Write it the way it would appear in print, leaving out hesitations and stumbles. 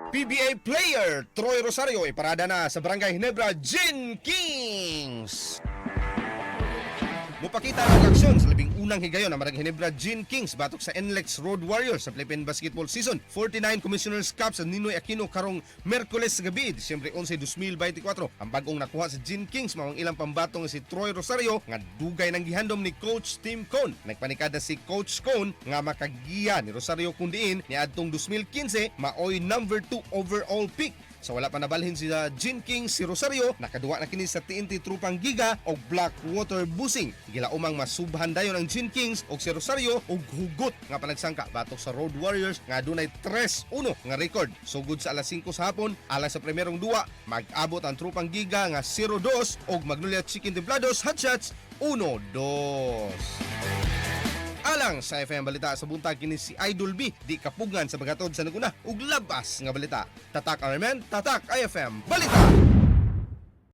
PBA player Troy Rosario iparada na sa Barangay Ginebra Gin Kings. Mupakita ng aksyon sa 11 higayon ang Barangay Ginebra Gin Kings batok sa NLEX Road Warriors sa Philippine Basketball Season 49 Commissioner's Cup sa Ninoy Aquino karong Merkules sa gabi, Disyembre 11, 2024. Ang bagong nakuha sa Gin Kings mao ang ilang pambatong si Troy Rosario nga dugay nang gihandom ni Coach Tim Cone. Nagpanikada si Coach Cone nga makagiya ni Rosario kung diin niadtong 2015 maoy number 2 overall pick. Sa wala pa nabalhin si Gin Kings si Rosario, nakaduwa na kini sa TNT Tropang Giga o Blackwater Bossing. Gilaumang masubhan dayon ang Gin Kings og si Rosario og hugot nga panagsangka batok sa Road Warriors nga adunay 3-1 nga record. Sugod sa alas 5 sa hapon, alang sa primerong duwa, mag-abot ang Tropang Giga nga 0-2 og Magnolia Chicken Timplados Hotshots 1-2. Alang sa FM Balita sa buntag, kini si Idol B, di kapugan sa paghatod sa naguna ug labas nga balita. Tatak RMN, tatak IFM Balita.